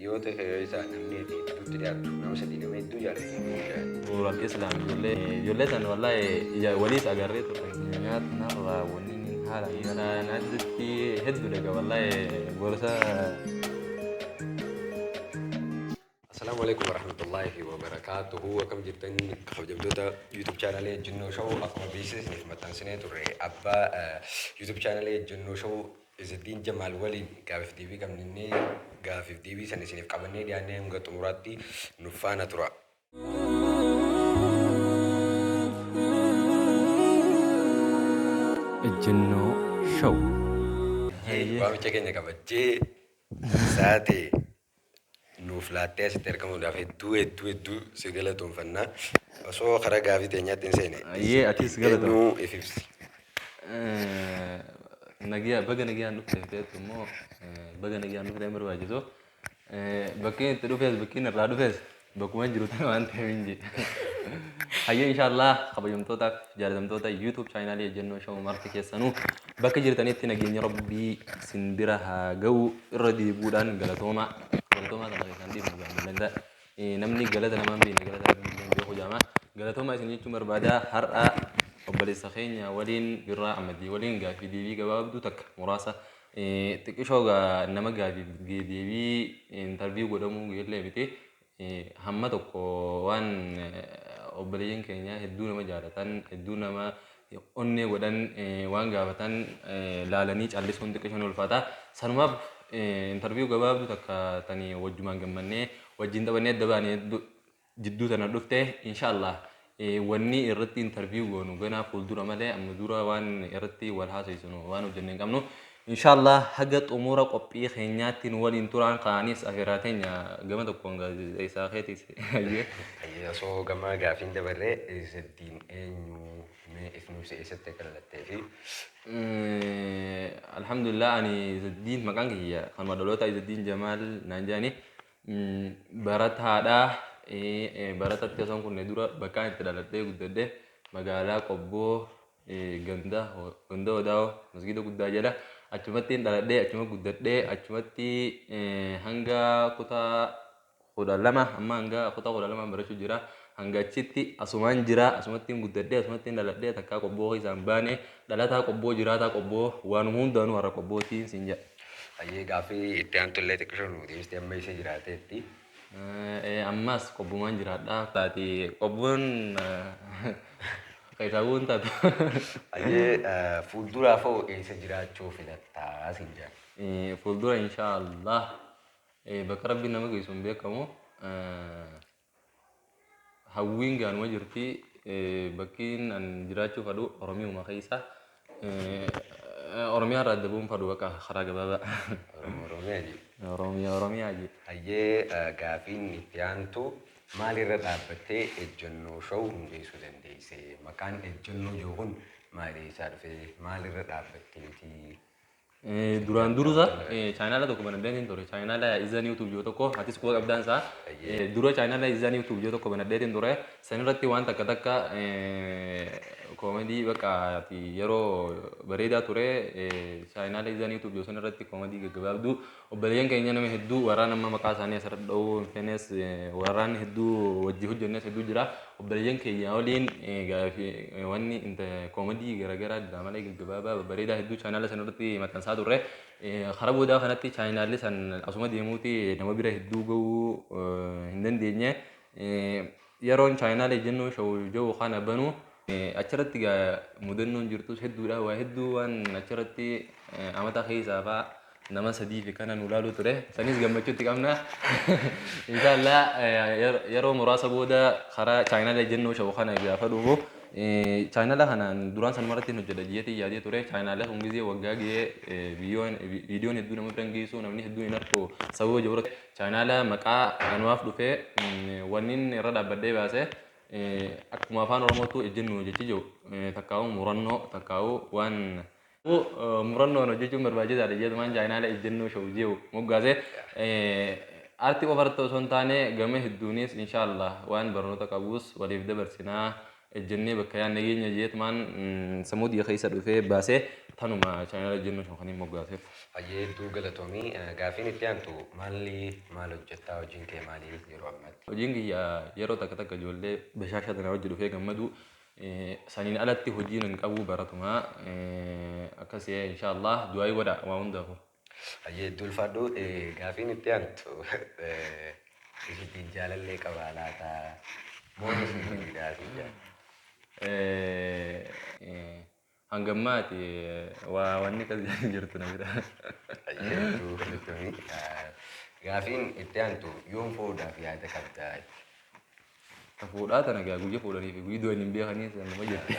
Hiriyoota kee keessaa namni ati hedduutti dhiyaattu nama sadii nama hedduu jaallattu jedhan. Nuural Islaam ijoollee ijoollee san wallahi ija waliis agarree turre. Nyaata narraa wanni inni haala gara naatti hedduudha egaa wallahi gorsa. Assalaamu alaikum warahmatullaahi wabarakaatuhu. Akkam jirtan kabajamtoota YouTube chaanalii Ejjennoo Show? Akkuma beeksisniif maxxansinee turre, abbaa YouTube chaanalii Ejjennoo Show Izaddiin Jamaal waliin gaafiif deebii qabnee, gaafiif deebii sana isiniif qabannee dhiyaannee hanga xumuraatti nuuf faana tura. Ejjennoo Show. Waamicha keenya kabajjee saatee nuuf laattee asitti argamuudhaaf hedduu hedduu hedduu si galatoomfanna. Osoo karaa gaafii teenyaatti hin seene. Ayyee, atis galatoom. Eenyu if ibsi. Nagiyaa, baga nagiyaan dhufte feetu immoo baga nagiyaan dhufte hin barbaachisu. Bakki itti dhufes, bakki inni irraa dhufes bakkuma jiru tana waan ta'eef hin jedhe. Hayyee, inshaallah kabajamtootaaf jaalatamtoota YouTube chaanaalii Ejjennoo Show marti keessanuu bakka jirtanitti nageenya Rabbii isin bira haa ga'u. Irra deebi'uudhaan galatooma. Galatoomaa kana keessaan dhiifnu gaamilanta. Namni galata namaan beekne galata Rabbii hin beeku jaama. Galatoomaa isin jechuun barbaada. Har'a obboleessa keenya waliin, Birraa Amadii waliin, gaaffii deebii gabaabduu takka muraasa xiqqishoo gaa nama gaaffii deebii interview godhamuu geellee miti. Hamma tokko waan obboleeyyan keenya hedduu nama jaalatan, hedduu nama onnee godhan, waan gaafatan laalanii callisuun xiqqishoo ni ulfaata. Sanumaaf interview gabaabduu takka tani wajjumaan gammannee wajjin taphannee adda baane jidduu tana dhufte. Inshaallah wanni irratti interview goonu ganaa fuuldura malee amma dura waan irratti wal haasofsinu waan hojjenne hin qabnu. Inshaallah haga xumura qophii keenyaatti nu waliin turaan. Ka'anis afeeraa teenya gama tokkoon gaazexeessaa keetis. Hayyee. Hayyee, osoo gama gaafiin dabarree, Izaddiin eenyu? Mee if nuuf ibsi, eessatti akka dhalattee fi Alhamdulillah, ani Izaddiin maqaan kiyya kanuma dhaloota Izaddiin Jamaal naan jedhani. Barataadha. Baratatti osoo hin kunne dura bakkaan itti dhaladhee guddadhe magaalaa Qobboo, ganda ganda Odaa'oo, masgiida guddaa jala. Achumatti dhaladhee, achuma guddadhee, achumatti hanga kutaa 12, amma hanga kutaa 12 barachuu jira. Hanga achitti asumaan jira, asumatti guddadhee, asumatti dhaladhee, takkaa Qobboo keessaan baane. Dhalataa Qobboo, jiraataa Qobboo, waanuma hundaanuu har'a Qobbootiin siin jedha. Hayyee, gaaffii itti aantu illee xiqqishoo nu deebistee, amma isa jiraateetti. Ammas Qobbumaan jiraadha. Taati Qobboon keessaa bu'uun taatu. Hayyee, fuulduraaf hoo eessa jiraachuu filattaa siin jedha. Fuuldura inshaallah bakka Rabbiin nama geessu hin beekamu. Hawwiin gaanuma jirti. Bakkiin an jiraachuu fadhu Oromiyuma keessa. Oromiyaa irraa adda bu'uun fadhu, bakka karaa gabaabaa. Oromoo Oromiyaa jedhu. Oromiyaa Oromiyaa jedhu. Hayyee, gaafiin itti aantu, maalirra dhaabbattee Ejjennoo Show hundeessuu dandeesse? Maqaan Ejjennoo jiru kun maali, eessaa dhufe? Maalirra dhaabbatteeti? Duraan dursa chaanaala tokko banadheetiin ture. Chaanaala Izaan YouTube jiru tokko atis quba qabdaan isaa. Dura chaanaala Izaan YouTube jiru tokko banadheetiin ture. Sanirratti waan takka takka koomedii bakka yeroo bareedaa ture. Chaanaala Izaan YouTube jiru sanirratti koomedii gaggabaabduu obboleeyyan keenya nama hedduu, warraan amma maqaa isaanii asirratti dha'uu hin feenes, warraan hedduu wajji hojjennes hedduu jira. Obboleeyyan keenya waliin wanni koomedii garaagaraa, diraamalee gaggabaabaa babbareedaa hedduu chaanaala sanarratti maxxansaa turre. Karaa boodaa kanatti chaanaalli san asuma deemuuti nama bira hedduu gahuu hin dandeenye. Yeroon chaanaala Ejjennoo Show jiru kana banu achirratti mudannoon jirtus hedduudha. Waa hedduu waan achirratti amata keessaa fa'aa nama sadii fi kana nu laaluu ture. Sanis gammachuutti qabna. Inshaallah yeroo muraasa booda karaa chaanaala Ejjennoo Show kana gaafa dhufu, chaanaala kanaan duraan sanumarratti hin hojjedha jeetii yaadee ture. Chaanaala kun gizee waggaa gahee viidiyoon hedduu nama bira hin geessu, namni hedduu hin argu sababa jiru chaanaala maqaa anuwaaf dhufee wanni inni irra dhaabbadhee baase akkuma afaan Oromootu ejjennoo jechi jiru takkaa'u murannoo, takkaa'u waan murannoon hojjechuun barbaachisaadha jedhumaan chaanaala Ejjennoo Show jiru moggaase. Aartii qofa irratti osoo hin taane gama hedduunis inshaallah waan barnoota qabus waliif dabarsinaa, ejjennee bakka yaadne geenya jeetumaan sammuu xiyya keessa dhufee baasee. Tanuma chaayinala Ejjennoo Show kan hin moggaaseef. Hayyee, hedduu galatoomii. Gaafiin itti aantu maalli maal hojjettaa, hojiin kee maali yeroo ammaatti? Hojiin kiyya yeroo takka takka ijoollee bashaasha tana hojii dhufee gammadu, saniin alatti hojii nan qabu, baratumaa akkasii. Inshaallah du'aa godha waa hundaafuu. Hayyee, hedduu ulfaadhu. Gaafiin itti aantu isittiin jaalallee qabaa laata? Moo single dhaa si jaa? Hangammaati waa wanni akkas jirtu na bira. Hayyee, hedduu galatoomii. Gaafiin itti aantu yoom fuudhaaf yaada qabdaa? Fuudhaa tana gaa guyya fuudhanii fi guyya du'an hin beekanii nama jette.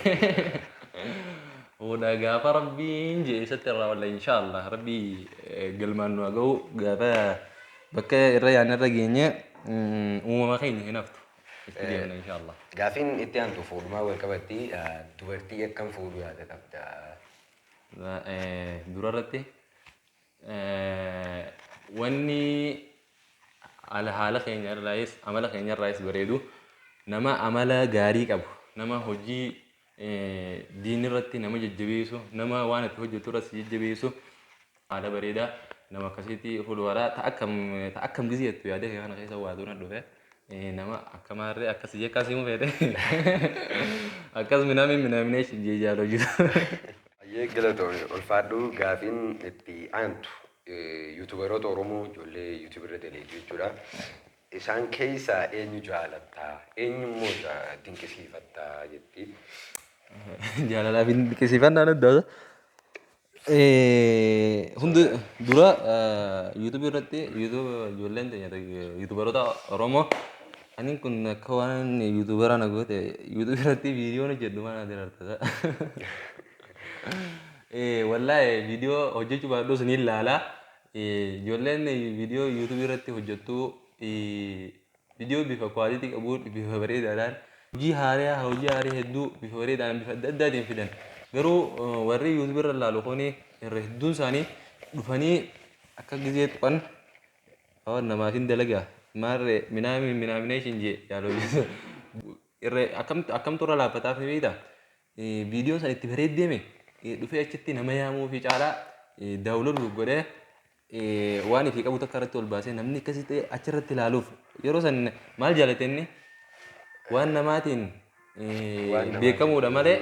Fuudha gaafa Rabbiin jee isatti irraa walla, inshaallah Rabbii galmaan nu haa ga'u, gaafa bakka irra yaadne irra geenye uumama keenya hin haftu. Itti deemna inshaallah. Gaafiin itti aantu fuudhumaa wal qabatti, dubartii akkam fuudhuu yaada qabdaa? Dura irratti wanni haala keenya irraayis amala keenya irraayis bareedu, nama amala gaarii qabu, nama hojii diinii irratti nama jajjabeessu, nama waan itti hojjetu irratti jajjabeessu, haala bareedaa nama akkasiitti fuudhuudha. Ta akkam gisee jettu yaada kee kana keessa waa na dhufe, nama akkamaarree akkas jee akkasii mu fedhe akkas minaamin minaaminee jee jaaloo jiru. Hayyee, galatoomii, ulfaadhu. Gaafiin itti aantu YouTuberoota Oromoo, ijoollee YouTube irra dalagu jechuudha. Isaan keessaa eenyu jaalattaa? Eenyu immoo dinqisiifattaa jetti? Jaalalaa fi dinqisiifannaan adda. Hundi dura YouTube irratti YouTube ijoolleen teenya YouTuberoota Oromoo, ani kun akka waan YouTubera na goote, YouTube irratti viidiyoon hojjedhu maal ati rartata. Wallaahi viidiyoo hojjechuu baadhus ni ilaala. Ijoolleen viidiyoo YouTube irratti hojjettu viidiyoo bifa quality qabuun, bifa bareedaadhaan, hojii haaraa, hojii haaraa hedduu bifa bareedaadhaan, bifa adda addaatiin fidan. Garuu warri YouTube irra ilaalu kuni irra hedduun isaanii dhufanii akka gizee tuqan namaaf hin dalagaa maarree minaami minaamination jee yaaloo irra akkamtu irra laaffataaf ni beektaa. Viidiyoon san itti bareeddeeme dhufee achitti nama yaamuu fi caalaa download godhee waan ifii qabu takka irratti ol baasee namni akkasitti achirratti ilaaluuf, yeroo san maal jaalate inni waan namaatiin beekamuudha malee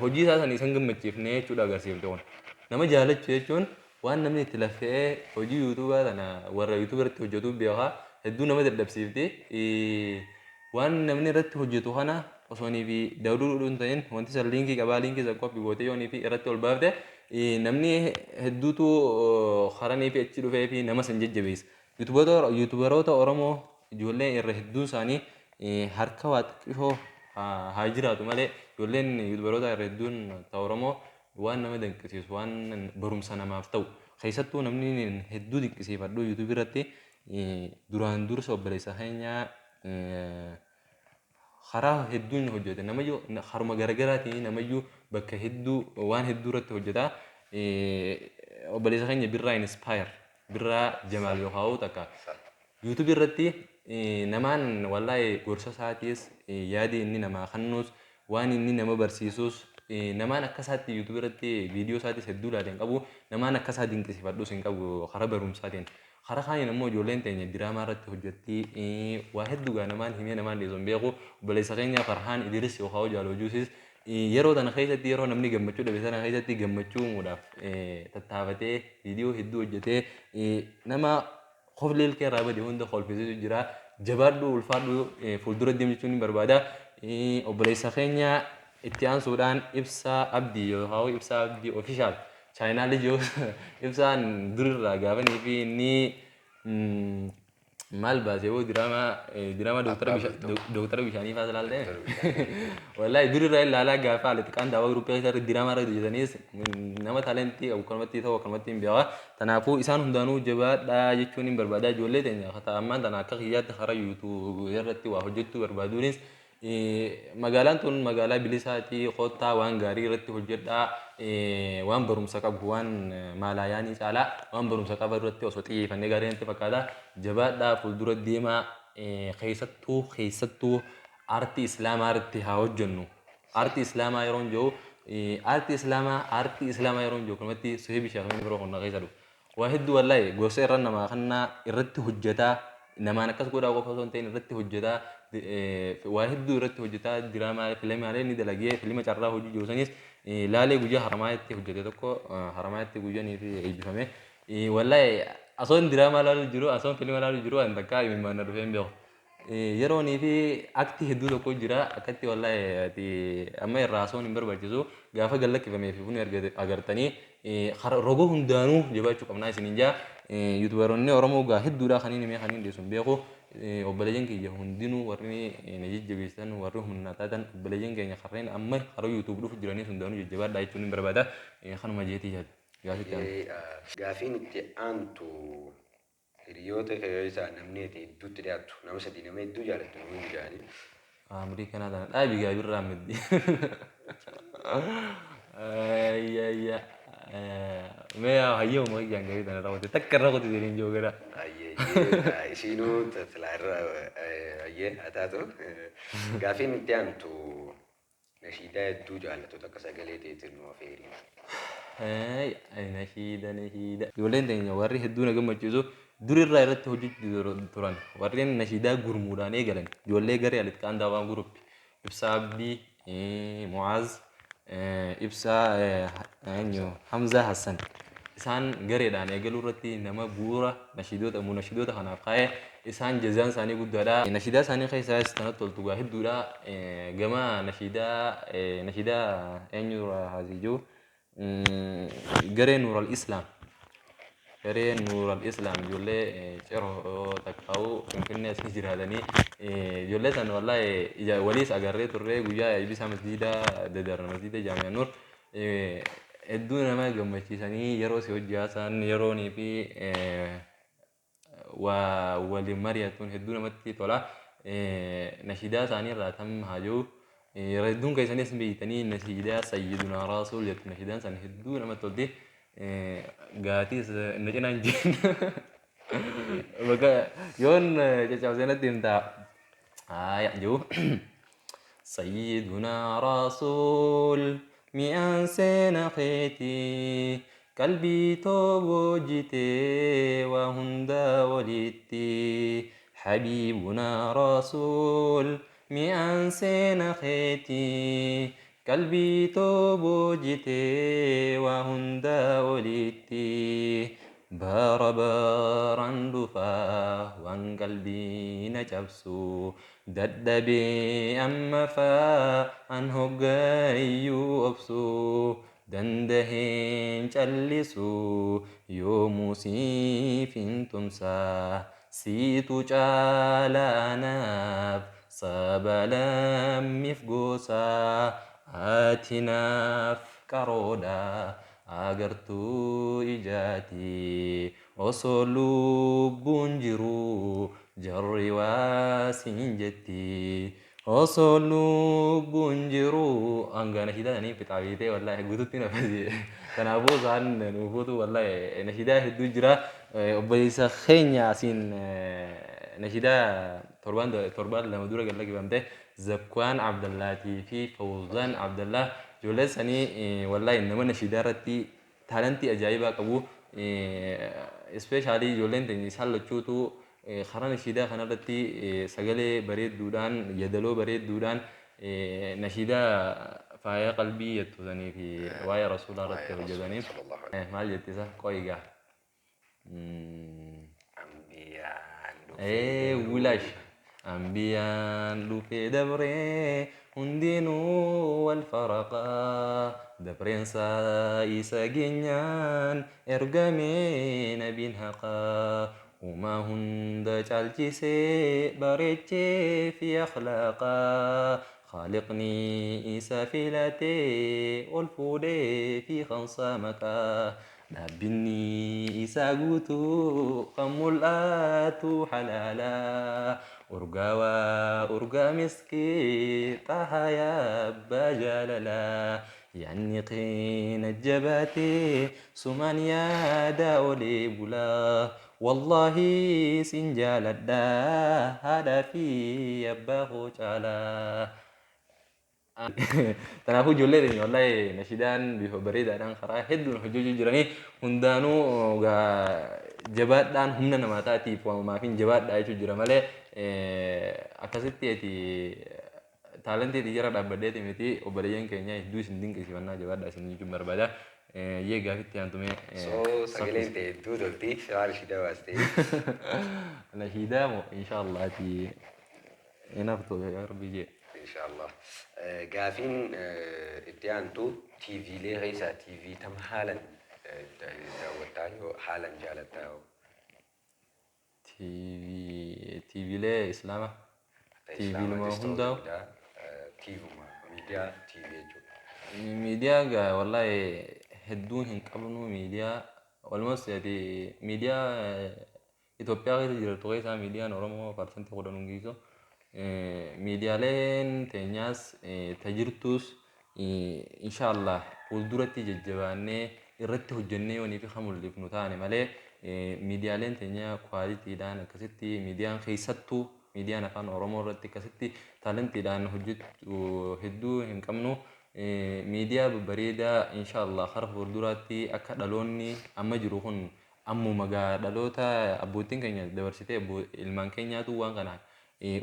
hojii isaa san isan gammachiifne jechuudha agarsiifte kun. Nama jaalachuu jechuun waan namni itti laffee hojii YouTubaa tana warra YouTube irratti hojjetu beekaa, hedduu nama dadhabsiifti. Waan namni irratti hojjetu kana osoo fi download hin ta'in, wanti san linkii qabaa, linkii san copy gootee yoonii fi irratti ol baafte, namni hedduutu karanii fi achi dhufee fi nama san jajjabeessa. YouTuberoota Oromoo ijoolleen irra hedduun isaanii harka waa xiqqishoo haa jiraatu malee, ijoolleen YouTuberoota irra hedduun ta Oromoo waan nama dinqisiisu, waan barumsa namaaf ta'u, keessattuu namni hedduu dinqisiifadhu YouTube irratti duraan dursa obboleessa keenyaa karaa hedduun hojjete, namayyuu haruma garaagaraatiin namayyuu bakka hedduu waan hedduu irratti hojjeta. Obboleessa keenya Birraa Inspire, Birraa Jamaal yookaan takka YouTube irratti namaan wallaahi gorsa isaatiis, yaadi inni namaa kennuus, waan inni nama barsiisus, namaan akka isaatti YouTube irratti viidiyoo isaatis hedduu ilaalee hin qabu, namaan akka isaa dinqisiifadhus hin qabu karaa barumsaatiin. Karaa kaaniin ammoo ijoolleen teenya diraamaa irratti hojjetti, waa hedduu gaa namaan himee namaan dhiisu hin beeku. Obboleessa keenya Farhaan Idris yookaan Jaaloojuusis yeroo tana keessatti, yeroo namni gammachuu dhabe sana keessatti gammachuu uumuudhaaf tattaafatee viidiyoo hedduu hojjetee nama koflee ilkee irraa bade hunda kolfisiisu jira. Jabaadhu, ulfaadhu, fuuldura deemu jechuun ni barbaada. Obboleessa keenya itti aansuudhaan Ibsaa Abdii yookaan Ibsaa Abdii Official chaayinaalii jiru, Ibsaan durirraa gaafanii fi inni maal baasee hoo diraamaa dooktara bishaanii fa'aa ilaalte, wallaahi durirraa ilaalaa gaafa haala xiqqaan daawwa groupii keessatti diraamaa irra hojjetanis nama talentii qabu kanumatti ta'u akkanumatti hin beekaa. Kanaafuu isaan hundaanuu jabaadhaa jechuun hin barbaada. Ijoollee teenya ammaan tana akka kiyyaatti karaa YouTube irratti waa hojjechuu barbaaduunis, magaalaan tun magaalaa bilisaati, kottaa waan gaarii irratti hojjedhaa, waan barumsa qabu, waan maalaayaanii caalaa waan barumsa qabu irratti osoo xiyyeeffannee gaarii natti fakkaata. Jabaadhaa, fuuldura deemaa, keessattuu aartii islaamaa irratti haa hojjennu. Aartii islaamaa yeroo jiru Aartii Islaamaa, aartii Islaamaa yeroo hin jiru kanumatti Suheebi Sheekh biroo qonnaa keessa dhufu. Waa hedduu wallaahi gorsa irra namaa kannaa irratti hojjetaa, namaan akkas godhaa qofa osoo hin ta'in irratti hojjetaa, waa hedduu irratti hojjetaa, diraamaa filimaalee ni dalagee, filima carraa hojii jiru sanis laalee guyyaa Haramaatti hojjete tokko Haramaatti guyyanii fi eebbifame. Wallaahi asoon diraamaa laaluu jiru, asoon filima laaluu jiru, an takkaa imimmaan na dhufee hin beeku. Yeroonii fi akti hedduu tokko jira akkatti wallaahi ati amma irraa haasawuun hin barbaachisu, gaafa gallakkifamee fi kun agartanii roga hundaanuu jabaachuu qabnaa isiniin jaa. Yuutubaroonni Oromoo gaa hedduudha kaniin himee kaniin dhiyeessu hin beeku. Obboleeyyan kiyya hundinuu warri na jajjabeessan, warri humna taatan, obboleeyyan keenya karreen amma karaa YouTube dhufu jiranii hundaanuu jajjabaadhaa jechuun hin barbaada. Kanuma jeetii yaada. Gaafitti aantu. Gaafiin itti aantu, hiriyoota keessaa namni ati hedduutti dhiyaattu nama sadii, nama hedduu jaalattu nama hin jedhanii. Amrii kanaa tana dhaabi gaabirraa maddi. Ayya. Mee hayyoo moo iyyaan gaarii tana raawwate takka irra qote jedheen jiru gara. Ayyee, isiinuu silaa irra ayyee haa taatu. Gaafiin itti aantu, nashiidaa hedduu jaallattu takka sagalee teetiin nu afeeri. Nashiida, nashiida. Ijoolleen teenya warri hedduu na gammachiisu durirraa irratti hojjechuu turan, warreen nashiidaa gurmuudhaan eegalan, ijoollee garee Alitqaan Daawaan Group, Ibsaa Abdii, Mu'aaz Ibsaa, eenyu, Hamzaa Hassan, isaan gareedhaan eegaluu irratti nama bu'uura nashiidota nashiidota kanaaf kaa'ee isaan jazaan isaanii guddaadha. Nashiidaa isaanii keessaas tanatti toltu gaa hedduudha. Gama nashiidaa nashiidaa eenyu haasii jiru, garee Nuural Islaam. Garee Nuural Islaam ijoollee ciroo takkaa'uu Finfinnee asii jiraatanii, ijoollee sana wallaahi waliis agarree turre guyyaa eebbisaa masjiida Dadar, masjiida Jaamiyaa Nuur. Hedduu nama gammachiisanii yeroo si hojii haasa'an, yeroonii fi waa waliin mari'atuun hedduu namatti tola. Nashiidaa isaanii irraa tam haa jiru. Hedduun keessanis beektanii nashiidaa Sayyidunaa Rasuul jettu, nashiidaan sana hedduu namatti tolti. Gaatiis na cinaan jeen. Bakka yoon caccabsee natti himtaa. Haaya jiru. Sayyidunaa Rasuul mi'aan seena keetii, qalbii too boojitee waa hunda walitti. Habiibunaa Rasuul mi'aan seena keetii, qalbii too boojitee waa hunda olitti. Bara baraan dhufaa waan qalbii na cabsu, dadhabee amma faa an hoggayyuu obsu, dandaheen callisu yoomuu siif hin tumsaa, siitu caalaanaaf saba lammiif gosaa, ati naaf qaroodha agartuu ijaati, osoo lubbuun jiru jarri waa siin jetti, osoo lubbuun jiru hanga nashiidaa sanii fixaa beektee wallaahi guututti nafasi. Kanaafuu isaan nuufuutu wallaahi nashiidaa hedduu jira. Obboleessa keenya asiin nashiidaa torbaan torbaan lama dura gad lakkifamte, Zakkwaan Abdallaatii fi Fawzaan Abdallaa, ijoolleen sanii wallaahi nama nashiidaa irratti taalentii ajaa'ibaa qabu. Especially ijoolleen teenya isaan lachuutu karaa nashiidaa kanarratti sagalee bareedduudhaan, yadaloo bareedduudhaan nashiidaa faaya qalbii jettu sanii fi waa'ee rasuulaa irratti hojjetaniif. Maal jettisa qo'igaa? Ambiyaan Ee wilash ambiyaan dhufee dabree hundinuu wal faraqaa, dabreensaa isa geenyaan ergamee nabiin haqaa, uumaa hunda caalchisee bareechee fi akhlaaqaa, khaaliqni isa filatee ol fuudhee fi kansaa maqaa, dhaabbinni isaa guutuu kan mul'atu halaalaa, urgaawaa urgaa miskii xahaa abbaa jaalalaa, yaanni keenya jabaatee sumaan yaada olee bulaa, wallaahi sin jaaladhaa haadhaa fi abbaa koo caalaa. Kanaafuu ijoollee teenya wallahi nashiidaan bifa bareedaadhaan karaa hedduun hojjechuu jiranii hundaanuu jabaadhaan humna namaa taatiif waamamaafin jabaadhaa jechuu jira malee akkasitti ati taalentii jara dhaabbadheeti miti. Obboleeyyan keenya hedduu isin dinqisiifannaa, jabaadhaa isin jechuun barbaada. Yee, gaafitti aantumee. So sagaleen ta'e hedduu tolti, maal nashiidaa baastee? Nashiidaa moo inshaallah ati hinaftu yaa Rabbi jee. Inshaallah. Gaafiin itti aantu TVlee keessaa TV tam haalan daawwattaa yoo haalan jaalattaa yoo? TV, TVlee Islaama. TV luma hundaa'u. TVuma miidiyaa TV jechuudha. Miidiyaa gaa wallahi hedduun hin qabnu. Miidiyaa walumas ati miidiyaa Itoophiyaa keessa jirtu keessaa miidiyaan Oromoo 10% hin geessu. Miidiyaaleen teenyaas tajirtus inshaallah fuulduratti jajjabaannee irratti hojjennee yoonii fi kan taane malee miidiyaaleen teenya qualitydhaan akkasitti miidiyaan keessattuu miidiyaan afaan Oromoo irratti akkasitti talentiidhaan hojjetu hedduu hin qabnu. Miidiyaa babbareedaa inshaallah kara fuulduraatti akka dhaloonni amma jiru kun ammuma gaa dhaloota abbootiin keenya dabarsitee ilmaan keenyaatu waan kana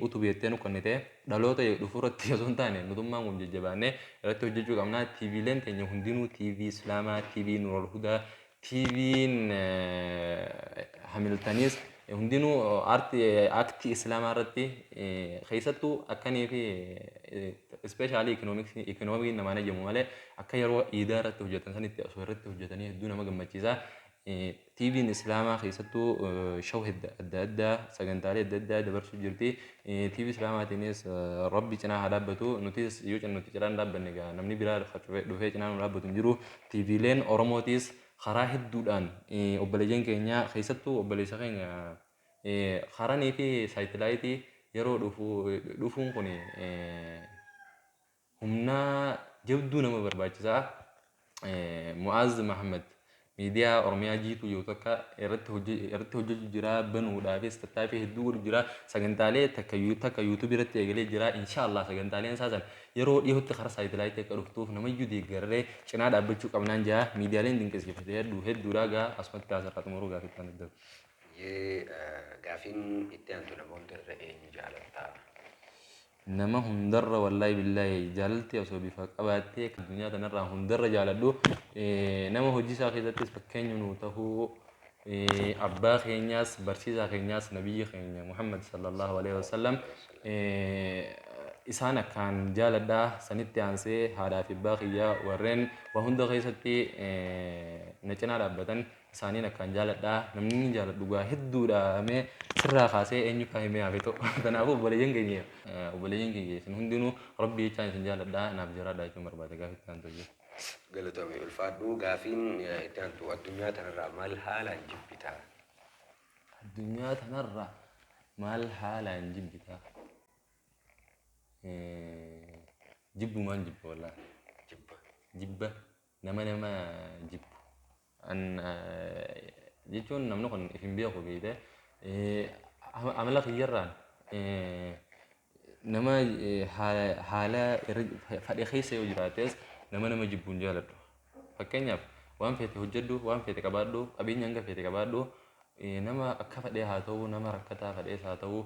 utubeettee nu kennite dhaloota dhufu irratti osoo hin taane nutummaan kun jajjabaannee irratti hojjechuu qabna. TVleen teenya hundinuu TV Islaamaa, TV Nurul Hudaa, TV'n Hamiltanis hundinuu aartii Islaamaa irratti keessattuu akkanii fi especially ikoonomiin namaan eeyyamu malee akka yeroo iidaa irratti hojjetan sanitti osoo irratti hojjetanii hedduu nama gammachiisa. TV'n Islaamaa keessattuu show adda addaa, sagantaalee adda addaa dabarsuu jirti. TV Islaamaatiinis Rabbi cinaa haa dhaabbatu. Nutis yoo nuti cinaa hin dhaabbanne egaa namni biraa dhufee cinaa nu dhaabbatu hin jiru. TVleen Oromootis karaa hedduudhaan obboleeyyan keenya keessattuu obboleessa keenya karanii fi saayitilaayitii yeroo dhufuun kun humna jabduu nama barbaachisaa. Mu'aaz Mahammad miidiyaa Oromiyaa jiituu yoo takka irratti hojjechuu jira, banuudhaafis tattaaffii hedduu godhu jira. Sagantaalee takka takka YouTubeii irratti eegalee jira. Inshaallah sagantaaleen isaa san yeroo dhiyootti karaa saayitilaayitii akka dhuftuuf namayyuu deeggarree cinaa dhaabbachuu qabnaan jira. Miidiyaaleen dinqisiifatee hedduu hedduudha gaa asumatti asirraa xumuruu gaaffii itti aanu. Gaafiin itti aantu nama hundarra eenyu jaalattaa? Nama hundarra wallaahi billaahi jaalalti osoo bifa qabaattee addunyaa kanarraa hundarra jaaladhu nama hojii isaa keessattis fakkeenya nuu tahuu, abbaa keenyaas barsiisaa keenyaas nabiyyi keenya Muhammad sallallahu alaihi wasallam isaan akkaan jaaladhaa. Sanitti aansee haadhaa fi abbaa kiyyaa warreen waa hunda keessatti na cinaa dhaabbatan isaaniin akkaan jaaladhaa. Namni inni jaaladhu gaa hedduudha, mee sirraa kaasee eenyu faa himee hafe ta'u. Kanaafuu obboleeyyan keenya isin hundinuu Rabbi jechaan isin jaaladhaa, naaf jiraadhaa jechuun barbaada. Gaafitti itti aantu jiru. Galatoomii, ulfaadhu. Gaafiin itti aantu addunyaa tanarraa maal haalaan jibbitaa? Addunyaa tanarraa maal haalaan jibbitaa? Jibbumaan jibba wallaahi. Jibba. Jibba nama jibbu. An jechuun namni kun if hin beeku beekte amala kiyyarraan nama haala fadhe keessa yoo jiraates nama jibbuun jaaladhu. Fakkeenyaaf waan feete hojjedhu, waan feete qabaadhu, qabeenya hanga feete qabaadhu, nama akka fedhee haa ta'u, nama rakkataa fedhees haa ta'u,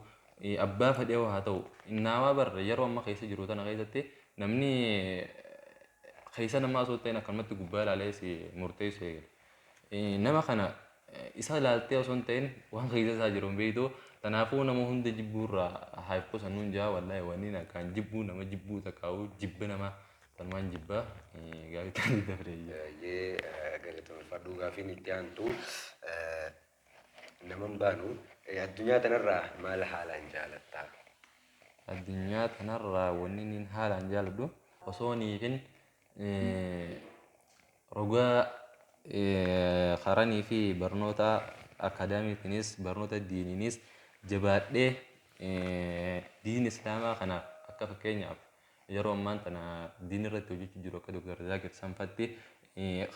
abbaa fedhee haa ta'u, naawaa barre yeroo amma keessa jiru tana keessatti namni keessa namaa osoo ta'in akkanumatti gubbaa ilaalee si murteessu eegale. Nama kana isa ilaaltee osoo hin ta'in waan keessa isaa jiru hin beektu. Kanaafuu nama hunda jibbuurraa haa if qusannuun jaa. Wallaahi wanni akkaan jibbuu nama jibbuu takkaa'u jibba nama tanumaan jibba. Gaafii ta'anii dabre. Yee, galatoomfadhu. Gaafiin itti aantu naman baanu addunyaa tanarraa maal haalaan jaalattaa? Addunyaa tanarraa wanni inni haalaan jaaladhu osoo niifin roga karanii fi barnoota akaadaamiitiinis barnoota diiniinis jabaadhee diin Islaamaa kanaaf akka fakkeenyaaf yeroo ammaan tana diin irratti hojjechuu jiru akka Dr. Zaakir Sanfatti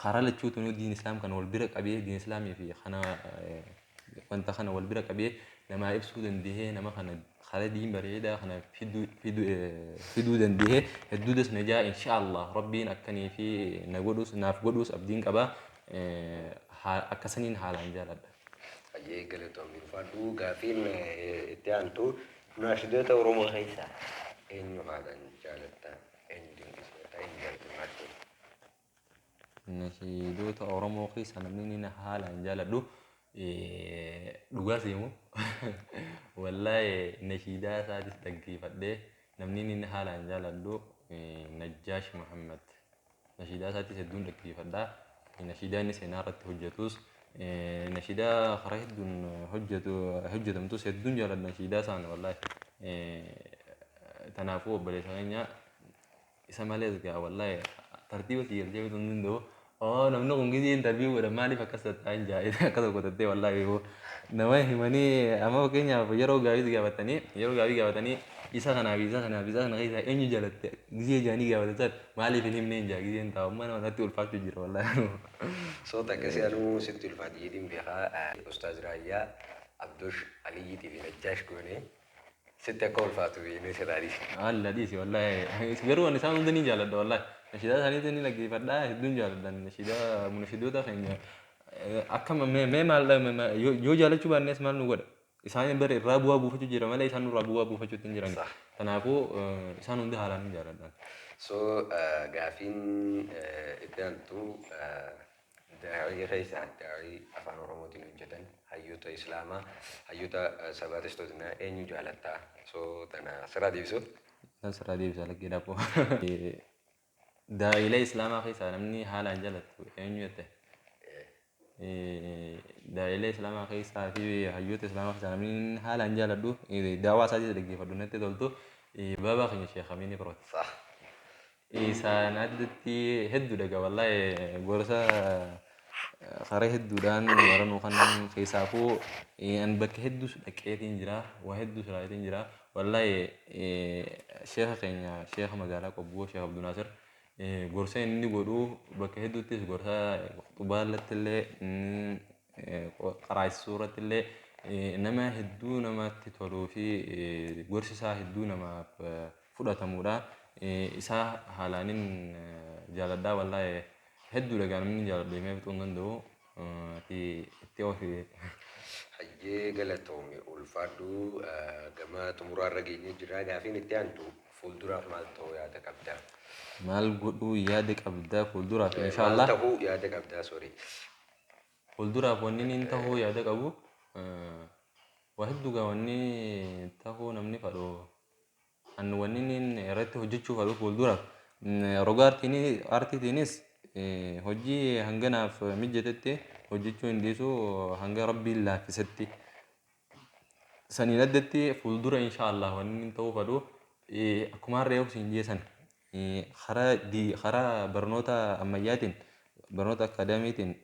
karaa lachuutinuu diin Islaam kana wal bira qabee, diin Islaamii fi kana wanta kana wal bira qabee namaa ibsuu dandahee nama kana Karaa diin bareedaa kana fiduu danda'ee hedduu dasna jaa. Inshaallah Rabbiin akkanii fi na godhus naaf godhus abdiin qaba. Akkasaniin haalaan jaaladha. Hayyee, galatoomii, ulfaadhu. Gaafiin itti aantu, nashiidota Oromoo keessaa eenyu haalaan jaalatta? Eenyu dinqisiifata? Eenyu jaalatta? Nashiidota Oromoo keessaa namni inni haalaan jaaladhu, dhugaa seemu, wallaahi nashiidaa isaatis dhaggeeffadhee, namni inni haalaan jaaladhu Najjaash Muhammad. Nashiidaa isaatis hedduun dhaggeeffadha. Nashiidaa inni seenaa irratti hojjetus, nashiidaa karaa hedduun hojjetu hojjetamtus hedduun jaaladha nashiidaa isaan wallaahi. Kanaafuu obboleessa keenya isa malees gaa wallaahi tartiiba si galchee bituu hin danda'u. Oo, namni kun gizee interview godha maaliif akkas taa'in jaa akka tokko tattee wallaahi yoo nama himanii, amma fakkeenyaaf yeroo gaafii gaafatanii isa kanaaf isa kanaaf isa kana keessaa eenyu jaalatte gizee jaanii gaafatan san maaliif hin himneen jaa gizeen taa'u amma nama natti ulfaachuu jira wallaahi. So takkasii anuu sitti ulfaati jedhin beekaa. Ustaaz Raayyaa, Abdoosh Aliyyiitii fi Najjaash goonee sitti akka ulfaatu beeknee sirraa dhiisne. Alla dhiisi, wallaahi garuu ani isaan hunda ni jaaladha wallaahi. Nashiidaa isaaniitiin ni dhaggeeffadha, hedduun jaaladha nashiidaa munashidoota keenya. Akka mee maal yoo jaalachuu baannes maal nu godha? Isaan bara irraa bu'aa buufachuu jira malee isaan nurraa bu'aa buufachuutti hin jiran. Kanaafuu isaan hundi haalaan ni jaaladha. So gaafiin itti aantu, daa'ii keessaa daa'ii afaan Oromootiin hojjetan, hayyoota Islaamaa, hayyoota sabaatistoota eenyu jaalattaa? So tana sirraa deebisu. Tan sirraa deebisa laggee dhaaboo. Daa'ilee Islaamaa keessaa namni haalaan jaalattu eenyu jette? Daa'ilee Islaamaa keessaa fi hayyoota Islaamaa keessaa namni haalaan jaaladhu, daawwaa isaatis dhaggeeffadhu, natti toltu, baabaa keenya Sheekh Amiin Ibrooti. Isaan addatti hedduudha gaa wallaahi, gorsa karaa hedduudhaan baranuu kan keessaafuu an bakka hedduus dhaqeetiin jira, waa hedduus ilaaleen jira wallaahi. Sheekha keenya, sheekha magaalaa Qobboo, Sheekh Abdunaasir, gorsa inni godhu bakka hedduuttis, gorsa xubaalatti illee, qaraasisuu irratti illee, nama hedduu namatti toluu fi gorsi isaa hedduu namaaf fudhatamudha. Isaa haalaanin jaaladhaa wallaahi, hedduudha gaa namni jaaladhu himee fixuu hin danda'u. Itti ofi. Hayyee, galatoomi, ulfaadhu. Gama xumuraarra geenyee jira. Gaafiin itti aantu, fuulduraaf maal ta'uu yaada qabdaa? Maal godhuu yaada qabdaa fuulduraaf? Maal Inshaallah. ta'uu yaada qabdaa, sorry. Fuulduraaf wanni inni ta'uu yaada qabu waa hedduu gaa. Wanni ta'uu namni fadhu, an wanni inni irratti hojjechuu fadhu fuulduraaf roga aartiitiinis hojii hanganaaf mijatetti hojjechuu hin dhiisu hanga Rabbiin laaffisetti. Saniin addatti fuuldura inshaallah wanni inni ta'uu fadhu, akkuma harree siin jeesan, karaa barnoota ammayyaatiin, barnoota akaadaamiitiin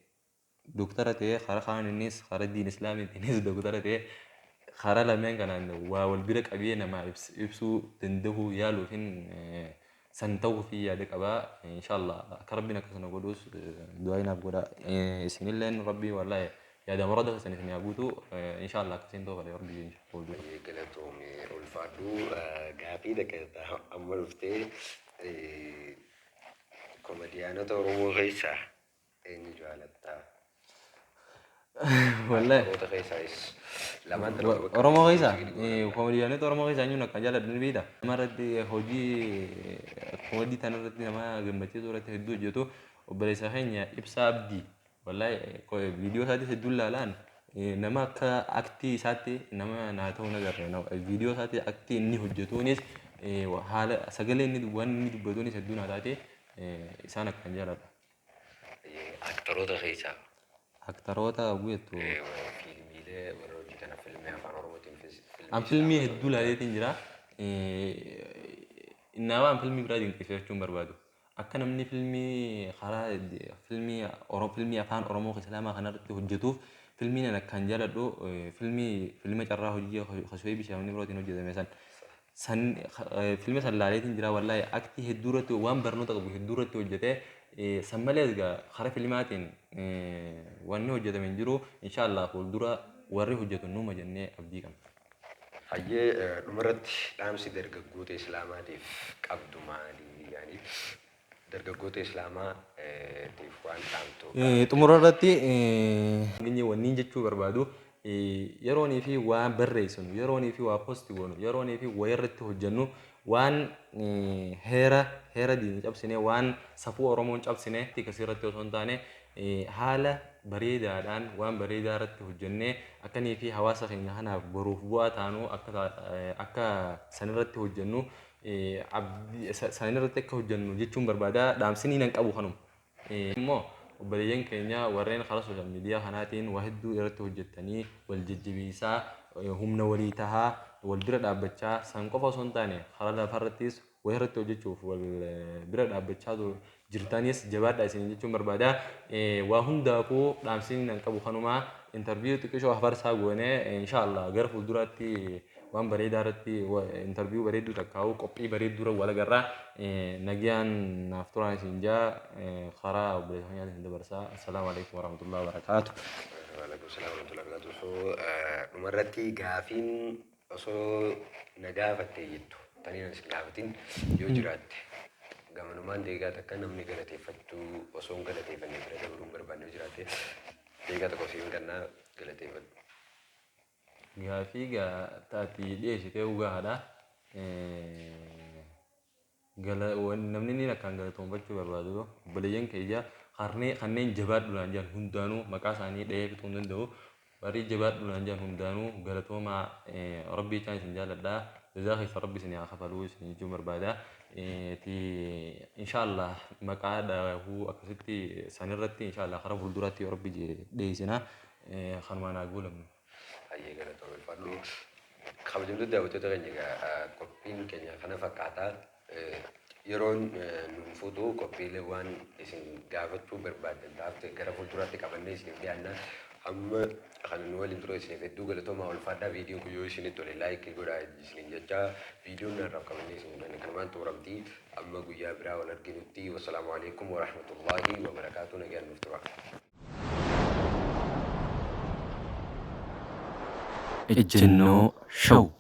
doktara ta'ee, karaa kaaniinis karaa diin islaamiitiinis doktara ta'ee, karaa lameen kanaan waa wal bira qabee namaa ibsuu danda'uu yaaluufin san ta'uu fi yaada qabaa. Inshaallah akka Rabbiin akkasuma godhus du'aa naaf godha. Isinilleen Rabbii wallaahi yaada murada keessan isin haa guutu. Inshaallah akkasiin ta'uu fedha Rabbii fuuldura. Baay'ee galatoomi, ulfaadhu. Gaafii dhaqeetta amma dhuftee, komediyaanota Oromoo keessaa eenyu jaalattaa? Wallaahi. Aktaroota keessaayis lamaan tana bakka Oromoo keessaa, komediyaanota Oromoo keessaa eenyuun akka jaaladhu ni beekta. Nama irratti hojii komedii tana irratti nama gammachiisuu irratti hedduu hojjetu, obboleessa keenya Ibsaa Abdii. Wallaahi viidiyoo isaatis hedduu ilaalaan, nama akka aktii isaatti nama naa ta'u nagarre. Viidiyoo isaatti aktii inni hojjetuunis, haala sagalee inni waan inni dubbatuunis hedduu naa taate, isaan akkan jaaladha. Aktaroota keessaa. Aktaroota guutuu. Fiilmiilee warra hojjetan, fiilmii afaan Oromootiin, fiilmii An fiilmii hedduu ilaaleetiin jira. Nama an fiilmii biraa dinqisiifachuu hin barbaadu. Akka namni fiilmii karaa fiilmii fiilmii afaan Oromoo Islaamaa kanarratti hojjetuuf, fiilmiin an akkaan jaaladhu fiilmii fiilma carraa hojii Kasuwee Bishaamni birootiin hojjetame san. San fiilma san ilaaleetiin jira, wallaahi aktii hedduu irratti waan barnoota qabu hedduu irratti hojjetee. San malees egaa karaa fiilmaatiin wanni hojjetame hin jiru. Inshaallah fuuldura warri hojjetu numa jennee abdii qabna. Hayyee, dhumarratti dhaamsi dargaggoota Islaamaatiif qabdu maali? Yaani dargaggoota Islaamaatiif waan dhaamtu. Xumura irratti wanni jechuu barbaadu, yeroonii fi waan barreessinu, yeroonii fi waa post goonu, yeroonii fi waa irratti hojjennu, waan heera diinii cabsine, waan safuu Oromoon cabsine akkasii irratti osoo hin taane, haala bareedaadhaan waan bareedaa irratti hojjennee akkanii fi hawaasa keenya kanaaf boruuf bu'aa taanu akka sanirratti hojjennu, sanirratti akka hojjennu jechuun barbaada. Dhaamsinii nan qabu kanuma. Immoo obboleeyyan keenya warreen karaa social media kanaatiin waa hedduu irratti hojjettanii wal jajjabeessaa, humna walii tahaa, wal bira dhaabbachaa, san qofa osoo hin taane karaa lafarrattis waa irratti hojjechuuf wal bira dhaabbachaa jirtanis jabaadhaa isin jechuun barbaada. Waa hundaafuu dhaamsinii nan qabu kanuma. Interview xiqqishoo hafarsaa goonee, inshaallah gara fuulduraatti waan bareedaa irratti interview bareedduu takkaa'u qophii bareedduu irra wal agarraa. Nagayaan naaf turaan isin jaa, karaa obboleessa keenyaatiin isin dabarsaa. Assalaamu alaikum warahmatullahi wabarakaatu. Waalaikum salaam warahmatullahi wabarakatuh. So dhumarratti gaafiin osoo na gaafattee jettu tanii na sin gaafatin yoo jiraatte, gamanumaan deegaa takka namni galateeffachuu osoo hin galateeffanne bira dabruu hin barbaanne yoo jiraatte, deegaa tokko siif kennaa, galateeffadhu. Gaafii taati dhiyeessitee dhugaadha. Namni inni akkaan galatoonfachuu barbaadu obboleeyyan keeyya kanneen jabaadhuudhaan jiran hundaanuu, maqaa isaanii dhahee fixuu hin danda'u. Warri jabaadhuudhaan jiran hundaanuu galatoomaa, Rabbii isaan isin jaalladha. Jazaa keessa Rabbi isin haa kafaluu isin jechuun barbaada. Inshaallah maqaa dhahuu akkasitti sanirratti inshaallah karaa fuulduraatti yoo Rabbi dhiyeessina, kanumaan haa goolabnu. Hayyee, galatoomeffadhu. Kabajamtoota daawwattoota keenya, egaa qophiin keenya kana fakkaata. Yeroon nuun fuutu qophiilee waan isin gaafachuu barbaaddan taafte gara fuulduraatti qabannee isiniif dhiyaanna. Amma kan nu waliin ture isiniif hedduu galatoomaa, ulfaadhaa. Viidiyoon kun yoo isinitti tole like godhaa isiniin jecha, viidiyoon narraaf qabannee isin dhufne kanumaan xumuramti. Amma guyyaa biraa wal arginutti, wassalaamu alaikum warahmatullaahi wabarakaatu, nagaan nuuf tura. Ejjennoo Show.